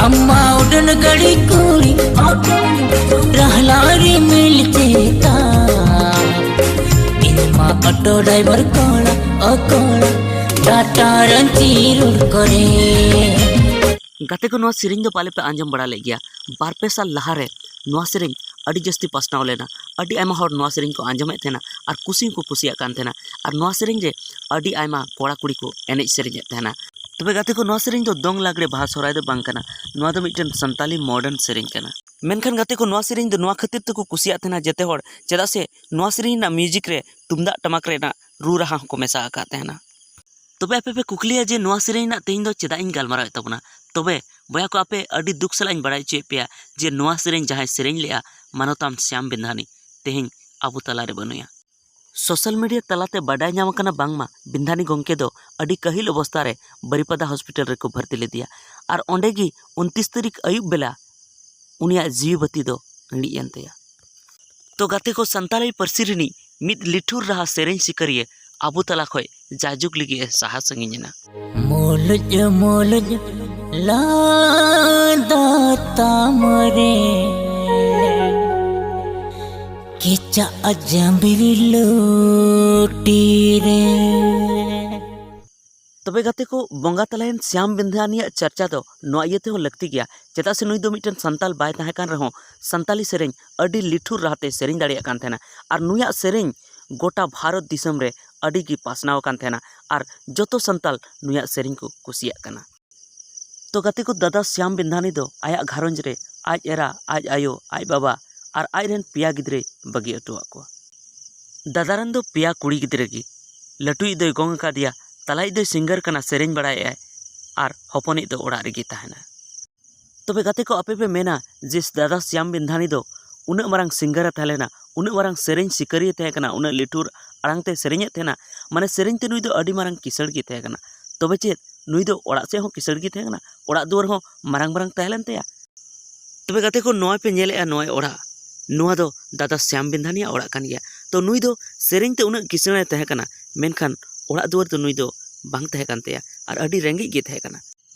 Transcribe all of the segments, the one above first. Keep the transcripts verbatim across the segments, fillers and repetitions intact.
ᱟᱢ ᱢᱟ ᱩᱰᱟᱹᱱ ᱜᱟᱹᱰᱤ ᱠᱩᱲᱤ, ᱨᱟᱦᱞᱟ ᱨᱤᱢᱤᱞ ᱪᱮᱛᱟᱱ᱾ ᱤᱧ ᱢᱟ ᱚᱴᱳ ᱰᱨᱟᱭᱵᱷᱟᱨ ᱠᱚᱲᱟ, ᱚ ᱠᱚᱲᱟ, ᱴᱟᱴᱟ ᱨᱟᱺᱪᱤ ᱨᱳᱰ ᱠᱚᱨᱮ᱾ ᱜᱟᱛᱮ ᱠᱚ, ᱱᱚᱣᱟ ᱥᱮᱨᱮᱧ ᱫᱚ ᱯᱟᱞᱮ ᱯᱮ ᱟᱸᱡᱚᱢ ᱵᱟᱲᱟ ᱞᱮᱫ ᱜᱮᱭᱟ᱾ ᱵᱟᱨ ᱯᱮ ᱥᱟᱞ ᱞᱟᱦᱟᱨᱮ ᱱᱚᱣᱟ ᱥᱮᱨᱮᱧ ᱟᱹᱰᱤ ᱡᱟᱹᱥᱛᱤ ᱯᱟᱥᱱᱟᱣ ᱞᱮᱱᱟ᱾ ᱟᱹᱰᱤ ᱟᱭᱢᱟ ᱦᱚᱲ ᱱᱚᱣᱟ ᱥᱮᱨᱮᱧ ᱠᱚ ᱟᱸᱡᱚᱢᱮᱫ ᱛᱟᱦᱮᱱᱟ ᱟᱨ ᱠᱩᱥᱤ ᱦᱚᱸᱠᱚ ᱠᱩᱥᱤᱭᱟᱜ ᱠᱟᱱ ᱛᱟᱦᱮᱱᱟ᱾ ᱟᱨ ᱱᱚᱣᱟ ᱥᱮᱨᱮᱧ ᱨᱮ ᱟᱹᱰᱤ ᱟᱭᱢᱟ ᱠᱚᱲᱟ ᱠᱩᱲᱤ ᱠᱚ ᱮᱱᱮᱡ ᱥᱮᱨᱮᱧᱮᱫ ᱛᱟᱦᱮᱱᱟ᱾ ᱛᱚᱵᱮ ᱜᱟᱛᱮ ᱠᱚ, ᱱᱚᱣᱟ ᱥᱮᱨᱮᱧ ᱫᱚ ᱫᱚᱝ, ᱞᱟᱜᱽᱲᱮ, ᱵᱟᱦᱟ, ᱥᱚᱦᱨᱟᱭ ᱫᱚ ᱵᱟᱝ ᱠᱟᱱᱟ᱾ ᱱᱚᱣᱟ ᱫᱚ ᱢᱤᱫᱴᱮᱱ ᱥᱟᱱᱛᱟᱞᱤ ᱢᱚᱰᱟᱨᱱ ᱥᱮᱨᱮᱧ ᱠᱟᱱᱟ᱾ ᱢᱮᱱᱠᱷᱟᱱ ᱜᱟᱛᱮ ᱠᱚ, ᱱᱚᱣᱟ ᱥᱮᱨᱮᱧ ᱫᱚ ᱱᱚᱣᱟ ᱠᱷᱟᱹᱛᱤᱨ ᱛᱮᱠᱚ ᱠᱩᱥᱤᱭᱟᱜ ᱛᱟᱦᱮᱱᱟ ᱡᱮᱛᱮ ᱦᱚᱲ, ᱪᱮᱫᱟᱜ ᱥᱮ ᱱᱚᱣᱟ ᱥᱮᱨᱮᱧ ᱨᱮᱱᱟᱜ ᱢᱤᱭᱩᱡᱤᱠ ᱨᱮ ᱛᱩᱢᱫᱟᱜ ᱴᱟᱢᱟᱠ ᱨᱮᱱᱟᱜ ᱨᱩ ᱨᱟᱦᱟ ᱦᱚᱸᱠᱚ ᱢᱮᱥᱟ ᱟᱠᱟᱫ ᱛᱟᱦᱮᱱᱟ᱾ ᱛᱚᱵᱮ ᱟᱯᱮ ᱯᱮ ᱠᱩᱠᱞᱤᱭᱟ ᱡᱮ ᱱᱚᱣᱟ ᱥᱮᱨᱮᱧ ᱨᱮᱱᱟᱜ ᱛᱮᱦᱮᱧ ᱫᱚ ᱪᱮᱫᱟᱜ ᱤᱧ ᱜᱟᱞᱢᱟᱨᱟᱣᱮᱫ ᱛᱟᱵᱚᱱᱟ? ᱛᱚᱵᱮ ᱵᱚᱭᱦᱟ ᱠᱚ, ᱟᱯᱮ ᱟᱹᱰᱤ ᱫᱩᱠ ᱥᱟᱞᱟᱜ ᱤᱧ ᱵᱟᱲᱟᱭ ᱦᱚᱪᱚᱭᱮᱫ ᱯᱮᱭᱟ ᱡᱮ ᱱᱚᱣᱟ ᱥᱮᱨᱮᱧ ᱡᱟᱦᱟᱸᱭ ᱥᱮᱨᱮᱧ ᱞᱮᱜᱼᱟ, ᱢᱟᱱᱚᱛᱟᱱ ᱥᱭᱟᱢ ᱵᱤᱱᱫᱷᱟᱱᱤ ᱛᱮᱦᱮᱧ ᱟᱵᱚ ᱛᱟᱞᱟᱨᱮ ᱵᱟᱹᱱᱩᱭᱟ᱾ ᱥᱳᱥᱟᱞ ᱢᱤᱰᱤᱭᱟ ᱛᱟᱞᱟᱛᱮ ᱵᱟᱰᱟᱭ ᱧᱟᱢ ᱟᱠᱟᱱᱟ ᱵᱟᱝᱢᱟ ᱵᱤᱱᱫᱷᱟᱱᱤ ᱜᱚᱢᱠᱮ ᱫᱚ ᱟᱹᱰᱤ ᱠᱟᱹᱦᱤᱞ ᱚᱵᱚᱥᱛᱟ ᱨᱮ ᱵᱟᱨᱤᱯᱟᱫᱟ ᱦᱚᱥᱯᱤᱴᱟᱞ ᱨᱮᱠᱚ ᱵᱷᱚᱨᱛᱤ ᱞᱮᱫᱮᱭᱟ ᱟᱨ ᱚᱸᱰᱮ ᱜᱮ ᱩᱱᱛᱤᱥ ᱛᱟᱹᱨᱤᱠᱷ ᱟᱹᱭᱩᱵ ᱵᱮᱞᱟ ᱩᱱᱤᱭᱟᱜ ᱡᱤᱣᱤ ᱵᱟᱹᱛᱤ ᱫᱚ ᱤᱬᱤᱡ ᱮᱱ ᱛᱟᱭᱟ᱾ ᱛᱚ ᱜᱟᱛᱮ ᱠᱚ, ᱥᱟᱱᱛᱟᱲᱤ ᱯᱟᱹᱨᱥᱤ ᱨᱤᱱᱤᱡ ᱢᱤᱫ ᱞᱤᱴᱷᱩᱨ ᱨᱟᱦᱟ ᱥᱮᱨᱮᱧ ᱥᱤᱠᱟᱹᱨᱤᱭᱟᱹ ᱟᱵᱚ ᱛᱟᱞᱟ ᱠᱷᱚᱱ ᱡᱟᱭᱡᱩᱜᱽ ᱞᱟᱹᱜᱤᱫ ᱮ ᱥᱟᱦᱟ ᱥᱟᱺᱜᱤᱧ ᱮᱱᱟ᱾ ᱢᱩᱞᱩᱡ ᱢᱩᱞᱩᱡ ᱞᱟᱸᱫᱟ ᱛᱟᱢ ᱨᱮ ᱠᱮᱪᱟᱜ ᱡᱟᱹᱵᱤᱨ ᱞᱩᱴᱤ ᱨᱮ᱾ ᱛᱚᱵᱮ ᱜᱟᱛᱮ ᱠᱚ, ᱵᱚᱸᱜᱟ ᱛᱟᱞᱟᱭᱮᱱ ᱥᱭᱟᱢ ᱵᱤᱱᱫᱷᱟᱱᱤᱭᱟᱜ ᱪᱟᱨᱪᱟ ᱫᱚ ᱱᱚᱣᱟ ᱤᱭᱟᱹ ᱛᱮᱦᱚᱸ ᱞᱟᱹᱠᱛᱤ ᱜᱮᱭᱟ, ᱪᱮᱫᱟᱜ ᱥᱮ ᱱᱩᱭ ᱫᱚ ᱢᱤᱫᱴᱮᱱ ᱥᱟᱱᱛᱟᱞ ᱵᱟᱭ ᱛᱟᱦᱮᱸ ᱠᱟᱱ ᱨᱮᱦᱚᱸ ᱥᱟᱱᱛᱟᱞᱤ ᱥᱮᱨᱮᱧ ᱟᱹᱰᱤ ᱞᱤᱴᱷᱩᱨ ᱨᱟᱦᱟᱛᱮ ᱥᱮᱨᱮᱧ ᱫᱟᱲᱮᱭᱟᱜ ᱠᱟᱱ ᱛᱟᱦᱮᱱᱟ᱾ ᱟᱨ ᱱᱩᱭᱟᱜ ᱥᱮᱨᱮᱧ ᱜᱚᱴᱟ ᱵᱷᱟᱨᱚᱛ ᱫᱤᱥᱚᱢ ᱨᱮ ᱟᱹᱰᱤ ᱜᱮ ᱯᱟᱥᱱᱟᱣ ᱟᱠᱟᱱ ᱛᱟᱦᱮᱱᱟ ᱟᱨ ᱡᱚᱛᱚ ᱥᱟᱱᱛᱟᱞ ᱱᱩᱭᱟᱜ ᱥᱮᱨᱮᱧ ᱠᱚ ᱠᱩᱥᱤᱭᱟᱜ ᱠᱟᱱᱟ᱾ ᱛᱚ ᱜᱟᱛᱮ ᱠᱚ, ᱫᱟᱫᱟ ᱥᱭᱟᱢ ᱵᱤᱱᱫᱷᱟᱱᱤ ᱫᱚ ᱟᱭᱟᱜ ᱜᱷᱟᱨᱚᱸᱡᱽ ᱨᱮ ᱟᱡ ᱮᱨᱟ, ᱟᱡ ᱟᱭᱳ, ᱟᱡ ᱵᱟᱵᱟ ᱟᱨ ᱟᱡ ᱨᱮᱱ ᱯᱮᱭᱟ ᱜᱤᱫᱽᱨᱟᱹᱭ ᱵᱟᱹᱜᱤ ᱦᱚᱴᱚᱣᱟᱜ ᱠᱚᱣᱟ᱾ ᱫᱟᱫᱟ ᱨᱮᱱ ᱫᱚ ᱯᱮᱭᱟ ᱠᱩᱲᱤ ᱜᱤᱫᱽᱨᱟᱹ ᱜᱮ᱾ ᱞᱟᱹᱴᱩᱭᱤᱡ ᱫᱚᱭ ᱜᱚᱝ ᱟᱠᱟᱫᱮᱭᱟ, ᱛᱟᱞᱟᱭᱤᱡ ᱫᱚᱭ ᱥᱤᱝᱜᱟᱨ ᱠᱟᱱᱟ, ᱥᱮᱨᱮᱧ ᱵᱟᱲᱟᱭᱮᱫᱼᱟᱭ, ᱟᱨ ᱦᱚᱯᱚᱱᱤᱡ ᱫᱚ ᱚᱲᱟᱜ ᱨᱮᱜᱮ ᱛᱟᱦᱮᱱᱟ᱾ ᱛᱚᱵᱮ ᱜᱟᱛᱮ ᱠᱚ, ᱟᱯᱮ ᱯᱮ ᱢᱮᱱᱟ ᱡᱮ ᱫᱟᱫᱟ ᱥᱭᱟᱢ ᱵᱤᱱᱫᱷᱟᱱᱤ ᱫᱚ ᱩᱱᱟᱹᱜ ᱢᱟᱨᱟᱝ ᱥᱤᱝᱜᱟᱨᱮ ᱛᱟᱦᱮᱸ ᱞᱮᱱᱟ, ᱩᱱᱟᱹᱜ ᱢᱟᱨᱟᱝ ᱥᱮᱨᱮᱧ ᱥᱤᱠᱟᱹᱨᱤᱭᱟᱹ ᱛᱟᱦᱮᱸ ᱠᱟᱱᱟ, ᱩᱱᱟᱹᱜ ᱞᱤᱴᱷᱩᱨ ᱟᱲᱟᱝ ᱛᱮ ᱥᱮᱨᱮᱧᱮᱫ ᱛᱟᱦᱮᱱᱟ, ᱢᱟᱱᱮ ᱥᱮᱨᱮᱧ ᱛᱮ ᱱᱩᱭ ᱫᱚ ᱟᱹᱰᱤ ᱢᱟᱨᱟᱝ ᱠᱤᱥᱟᱹᱬ ᱜᱮ ᱛᱟᱦᱮᱸ ᱠᱟᱱᱟ᱾ ᱛᱚᱵᱮ ᱪᱮᱫ ᱱᱩᱭ ᱫᱚ ᱚᱲᱟᱜ ᱥᱮᱫ ᱦᱚᱸ ᱠᱤᱥᱟᱹᱬ ᱜᱮ ᱛᱟᱦᱮᱸ ᱠᱟᱱᱟ, ᱚᱲᱟᱜ ᱫᱩᱣᱟᱹᱨ ᱦᱚᱸ ᱢᱟᱨᱟᱝ ᱢᱟᱨᱟᱝ ᱛᱟᱦᱮᱸ ᱞᱮᱱ ᱛᱟᱭᱟ? ᱛᱚᱵᱮ ᱜᱟᱛᱮ ᱠᱚ, ᱱᱚᱜᱼᱚᱭ ᱯᱮ ᱧᱮᱞᱮᱫᱼᱟ ᱱᱚᱜᱼᱚᱭ ᱚᱲᱟᱜ, ᱱᱚᱣᱟ ᱫᱚ ᱫᱟᱫᱟ ᱥᱭᱟᱢ ᱵᱤᱱᱫᱷᱟᱱᱤᱭᱟᱜ ᱚᱲᱟᱜ ᱠᱟᱱ ᱜᱮᱭᱟ᱾ ᱛᱚ ᱱᱩᱭ ᱫᱚ ᱥᱮᱨᱮᱧ ᱛᱮ ᱩᱱᱟᱹᱜ ᱠᱤᱥᱟᱹᱬᱮ ᱛᱟᱦᱮᱸ ᱠᱟᱱᱟ, ᱢᱮᱱᱠᱷᱟᱱ ᱚᱲᱟᱜ ᱫᱩᱣᱟᱹᱨ ᱫᱚ ᱱᱩᱭ ᱫᱚ ᱵᱟᱝ ᱛᱟᱦᱮᱸ ᱠᱟᱱ ᱛᱟᱭᱟ ᱟᱨ ᱟᱹᱰᱤ ᱨᱮᱸᱜᱮᱡ ᱜᱮ ᱛᱟᱦᱮᱸ ᱠᱟᱱᱟ᱾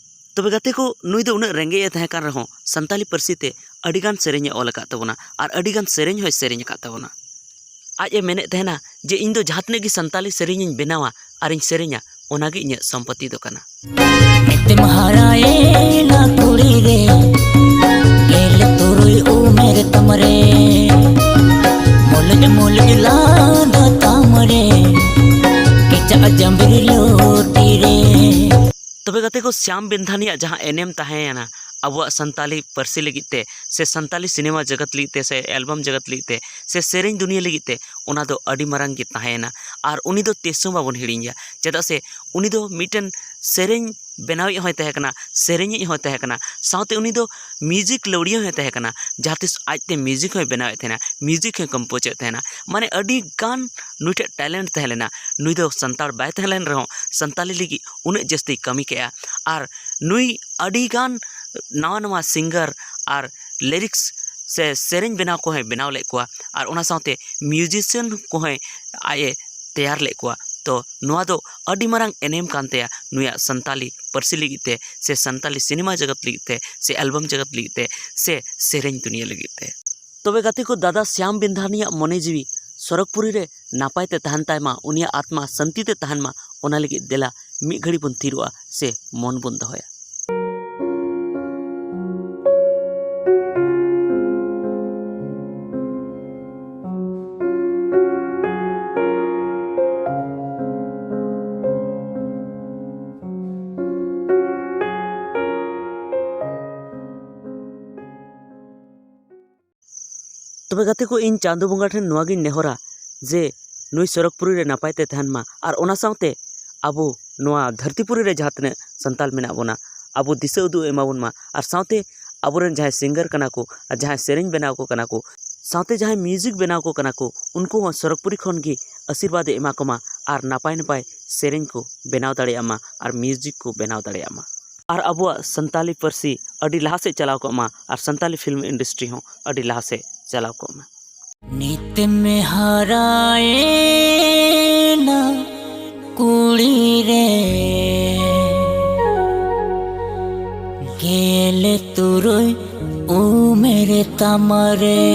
ᱛᱚᱵᱮ ᱜᱟᱛᱮ ᱠᱚ, ᱱᱩᱭ ᱫᱚ ᱩᱱᱟᱹᱜ ᱨᱮᱸᱜᱮᱡ ᱮ ᱛᱟᱦᱮᱸ ᱠᱟᱱ ᱨᱮᱦᱚᱸ ᱥᱟᱱᱛᱟᱞᱤ ᱯᱟᱹᱨᱥᱤ ᱛᱮ ᱟᱹᱰᱤᱜᱟᱱ ᱥᱮᱨᱮᱧ ᱮ ᱚᱞ ᱟᱠᱟᱫ ᱛᱟᱵᱚᱱᱟ ᱟᱨ ᱟᱹᱰᱤᱜᱟᱱ ᱥᱮᱨᱮᱧ ᱦᱚᱸᱭ ᱥᱮᱨᱮᱧ ᱟᱠᱟᱫ ᱛᱟᱵᱚᱱᱟ᱾ ᱟᱡ ᱮ ᱢᱮᱱᱮᱫ ᱛᱟᱦᱮᱱᱟ ᱡᱮ ᱤᱧ ᱫᱚ ᱡᱟᱦᱟᱸ ᱛᱤᱱᱟᱹᱜ ᱜᱮ ᱥᱟᱱᱛᱟᱞᱤ ᱥᱮᱨᱮᱧ ᱤᱧ ᱵᱮᱱᱟᱣᱟ ᱟᱨᱤᱧ ᱥᱮᱨᱮᱧᱟ, ᱚᱱᱟᱜᱮ ᱤᱧᱟᱹᱜ ᱥᱚᱢᱯᱚᱛᱤ ᱫᱚ ᱠᱟᱱᱟ᱾ ᱱᱤᱛᱮᱢ ᱦᱟᱨᱟᱭᱮᱱᱟ ᱠᱩᱲᱤ ᱨᱮ, ᱜᱮᱞ ᱛᱩᱨᱩᱭ ᱩᱢᱮᱨ ᱛᱟᱢ ᱨᱮ, ᱢᱩᱞᱩᱡ ᱢᱩᱞᱩᱡ ᱞᱟᱸᱫᱟ ᱛᱟᱢ ᱨᱮ, ᱠᱮᱪᱟᱜ ᱡᱟᱢᱵᱤᱨ ᱞᱩᱴᱤ ᱨᱮ᱾ ᱛᱚᱵᱮ ᱜᱟᱛᱮ ᱠᱚ, ᱥᱭᱟᱢ ᱵᱤᱱᱫᱷᱟᱱᱤᱭᱟᱜ ᱡᱟᱦᱟᱸ ᱮᱱᱮᱢ ᱛᱟᱦᱮᱸᱭᱮᱱᱟ ᱟᱵᱚᱣᱟᱜ ᱥᱟᱱᱛᱟᱞᱤ ᱯᱟᱹᱨᱥᱤ ᱞᱟᱹᱜᱤᱫ ᱛᱮ, ᱥᱮ ᱥᱟᱱᱛᱟᱞᱤ ᱥᱤᱱᱮᱢᱟ ᱡᱮᱜᱟᱛ ᱞᱟᱹᱜᱤᱫ ᱛᱮ, ᱥᱮ ᱮᱞᱵᱟᱢ ᱡᱮᱜᱟᱛ ᱞᱟᱹᱜᱤᱫ ᱛᱮ, ᱥᱮ ᱥᱮᱨᱮᱧ ᱫᱩᱱᱤᱭᱟᱹ ᱞᱟᱹᱜᱤᱫ ᱛᱮ, ᱚᱱᱟ ᱫᱚ ᱟᱹᱰᱤ ᱢᱟᱨᱟᱝ ᱜᱮ ᱛᱟᱦᱮᱸᱭᱮᱱᱟ᱾ ᱟᱨ ᱩᱱᱤ ᱫᱚ ᱛᱤᱥ ᱦᱚᱸ ᱵᱟᱵᱚᱱ ᱦᱤᱲᱤᱧᱮᱭᱟ, ᱪᱮᱫᱟᱜ ᱥᱮ ᱩᱱᱤ ᱫᱚ ᱢᱤᱫᱴᱮᱱ ᱥᱮᱨᱮᱧ ᱵᱮᱱᱟᱣᱤᱡ ᱦᱚᱸᱭ ᱛᱟᱦᱮᱸ ᱠᱟᱱᱟ, ᱥᱮᱨᱮᱧᱤᱡ ᱦᱚᱸᱭ ᱛᱟᱦᱮᱸ ᱠᱟᱱᱟ, ᱥᱟᱶᱛᱮ ᱩᱱᱤ ᱫᱚ ᱢᱤᱣᱡᱤᱠ ᱞᱟᱹᱣᱲᱤᱭᱟᱹ ᱦᱚᱸᱭ ᱛᱟᱦᱮᱸ ᱠᱟᱱᱟ᱾ ᱡᱟᱦᱟᱸ ᱛᱤᱥ ᱟᱡᱛᱮ ᱢᱤᱣᱡᱤᱠ ᱦᱚᱸᱭ ᱵᱮᱱᱟᱣᱮᱫ ᱛᱟᱦᱮᱱᱟ, ᱢᱤᱣᱡᱤᱠ ᱦᱚᱸᱭ ᱠᱚᱢᱯᱳᱡᱮᱫ ᱛᱟᱦᱮᱱᱟ᱾ ᱢᱟᱱᱮ ᱟᱹᱰᱤ ᱜᱟᱱ ᱱᱩᱭ ᱴᱷᱮᱱ ᱴᱮᱞᱮᱱᱴ ᱛᱟᱦᱮᱸ ᱞᱮᱱᱟ᱾ ᱱᱩᱭ ᱫᱚ ᱥᱟᱱᱛᱟᱲ ᱵᱟᱭ ᱛᱟᱦᱮᱸ ᱞᱮᱱ ᱨᱮᱦᱚᱸ ᱥᱟᱱᱛᱟᱞᱤ ᱞᱟᱹᱜᱤᱫ ᱩᱱᱟᱹᱜ ᱡᱟᱹᱥᱛᱤ ᱠᱟᱹᱢᱤ ᱠᱮᱜᱼᱟ᱾ ᱟᱨ ᱱᱩᱭ ᱟᱹᱰᱤ ᱜᱟᱱ ᱱᱟᱣᱟ ᱱᱟᱣᱟ ᱥᱤᱝᱜᱟᱨ ᱟᱨ ᱞᱤᱨᱤᱠᱥ ᱥᱮ ᱥᱮᱨᱮᱧ ᱵᱮᱱᱟᱣ ᱠᱚᱦᱚᱸᱭ ᱵᱮᱱᱟᱣ ᱞᱮᱫ ᱠᱚᱣᱟ, ᱟᱨ ᱚᱱᱟ ᱥᱟᱶᱛᱮ ᱢᱤᱣᱡᱤᱥᱤᱭᱟᱱ ᱠᱚᱦᱚᱸᱭ ᱟᱡ ᱮ ᱛᱮᱭᱟᱨ ᱞᱮᱫ ᱠᱚᱣᱟ᱾ ᱛᱚ ᱱᱚᱣᱟ ᱫᱚ ᱟᱹᱰᱤ ᱢᱟᱨᱟᱝ ᱮᱱᱮᱢ ᱠᱟᱱ ᱛᱟᱭᱟ ᱱᱩᱭᱟᱜ ᱥᱟᱱᱛᱟᱞᱤ ᱯᱟᱹᱨᱥᱤ ᱞᱟᱹᱜᱤᱫ ᱛᱮ, ᱥᱮ ᱥᱟᱱᱛᱟᱞᱤ ᱥᱤᱱᱮᱢᱟ ᱡᱮᱜᱟᱛ ᱞᱟᱹᱜᱤᱫ ᱛᱮ, ᱥᱮ ᱮᱞᱵᱟᱢ ᱡᱮᱜᱟᱛ ᱞᱟᱹᱜᱤᱫ ᱛᱮ, ᱥᱮ ᱥᱮᱨᱮᱧ ᱫᱩᱱᱤᱭᱟᱹ ᱞᱟᱹᱜᱤᱫ ᱛᱮ᱾ ᱛᱚᱵᱮ ᱜᱟᱛᱮ ᱠᱚ, ᱫᱟᱫᱟ ᱥᱭᱟᱢ ᱵᱤᱱᱫᱷᱟᱱᱤᱭᱟᱜ ᱢᱚᱱᱮ ᱡᱤᱣᱤ ᱥᱚᱨᱚᱜᱽᱯᱩᱨᱤ ᱨᱮ ᱱᱟᱯᱟᱭ ᱛᱮ ᱛᱟᱦᱮᱱ ᱛᱟᱭ ᱢᱟ, ᱩᱱᱤᱭᱟᱜ ᱟᱛᱢᱟ ᱥᱟᱹᱱᱛᱤ ᱛᱮ ᱛᱟᱦᱮᱱ ᱢᱟ, ᱚᱱᱟ ᱞᱟᱹᱜᱤᱫ ᱫᱮᱞᱟ ᱢᱤᱫ ᱜᱷᱟᱹᱲᱤ ᱵᱚᱱ ᱛᱷᱤᱨᱚᱜᱼᱟ ᱥᱮ ᱢᱚᱱ ᱵᱚᱱ ᱫᱚᱦᱚᱭᱟ᱾ ᱛᱚᱵᱮ ᱜᱟᱛᱮ ᱠᱚ, ᱤᱧ ᱪᱟᱸᱫᱚ ᱵᱚᱸᱜᱟ ᱴᱷᱮᱱ ᱱᱚᱣᱟᱜᱤᱧ ᱱᱮᱦᱚᱨᱟ ᱡᱮ ᱱᱩᱭ ᱥᱚᱨᱚᱜᱽᱯᱩᱨᱤ ᱨᱮ ᱱᱟᱯᱟᱭ ᱛᱮ ᱛᱟᱦᱮᱱ ᱢᱟ, ᱟᱨ ᱚᱱᱟ ᱥᱟᱶᱛᱮ ᱟᱵᱚ ᱱᱚᱣᱟ ᱫᱷᱟᱹᱨᱛᱤᱯᱩᱨᱤ ᱨᱮ ᱡᱟᱦᱟᱸ ᱛᱤᱱᱟᱹᱜ ᱥᱟᱱᱛᱟᱲ ᱢᱮᱱᱟᱜ ᱵᱚᱱᱟ, ᱟᱵᱚ ᱫᱤᱥᱟᱹ ᱩᱫᱩᱜ ᱮ ᱮᱢᱟ ᱵᱚᱱ ᱢᱟ, ᱟᱨ ᱥᱟᱶᱛᱮ ᱟᱵᱚᱨᱮᱱ ᱡᱟᱦᱟᱸᱭ ᱥᱤᱝᱜᱟᱨ ᱠᱟᱱᱟ ᱠᱚ ᱟᱨ ᱡᱟᱦᱟᱸᱭ ᱥᱮᱨᱮᱧ ᱵᱮᱱᱟᱣ ᱠᱚ ᱠᱟᱱᱟ ᱠᱚ, ᱥᱟᱶᱛᱮ ᱡᱟᱦᱟᱸᱭ ᱢᱤᱣᱡᱤᱠ ᱵᱮᱱᱟᱣ ᱠᱚ ᱠᱟᱱᱟ ᱠᱚ, ᱩᱱᱠᱩ ᱦᱚᱸ ᱥᱚᱨᱚᱜᱽᱯᱩᱨᱤ ᱠᱷᱚᱱ ᱜᱮ ᱟᱥᱤᱨᱵᱟᱫᱽ ᱮ ᱮᱢᱟ ᱠᱚᱢᱟ ᱟᱨ ᱱᱟᱯᱟᱭ ᱱᱟᱯᱟᱭ ᱥᱮᱨᱮᱧ ᱠᱚ ᱵᱮᱱᱟᱣ ᱫᱟᱲᱮᱭᱟᱜ ᱢᱟ ᱟᱨ ᱢᱤᱣᱡᱤᱠ ᱠᱚ ᱵᱮᱱᱟᱣ ᱫᱟᱲᱮᱭᱟᱜ ᱢᱟ, ᱟᱨ ᱟᱵᱚᱣᱟᱜ ᱥᱟᱱᱛᱟᱞᱤ ᱯᱟᱹᱨᱥᱤ ᱟᱹᱰᱤ ᱞᱟᱦᱟ ᱥᱮᱫ ᱪᱟᱞᱟᱣ ᱠᱚᱜ ᱢᱟ ᱟᱨ ᱥᱟᱱᱛᱟᱞᱤ ᱯᱷᱤᱞᱢ ᱤᱱᱰᱟᱥᱴᱨᱤ ᱦᱚᱸ ᱟᱹᱰᱤ ᱞᱟᱦᱟ ᱥᱮᱫ ᱪᱟᱞᱟᱣ ᱠᱚᱜ ᱢᱟ᱾ ᱱᱤᱛᱮᱢ ᱦᱟᱨᱟᱭᱮᱱᱟ ᱠᱩᱲᱤ ᱨᱮ, ᱜᱮᱞ ᱛᱩᱨᱩᱭ ᱩᱢᱮᱨ ᱛᱟᱢᱟᱨᱮ᱾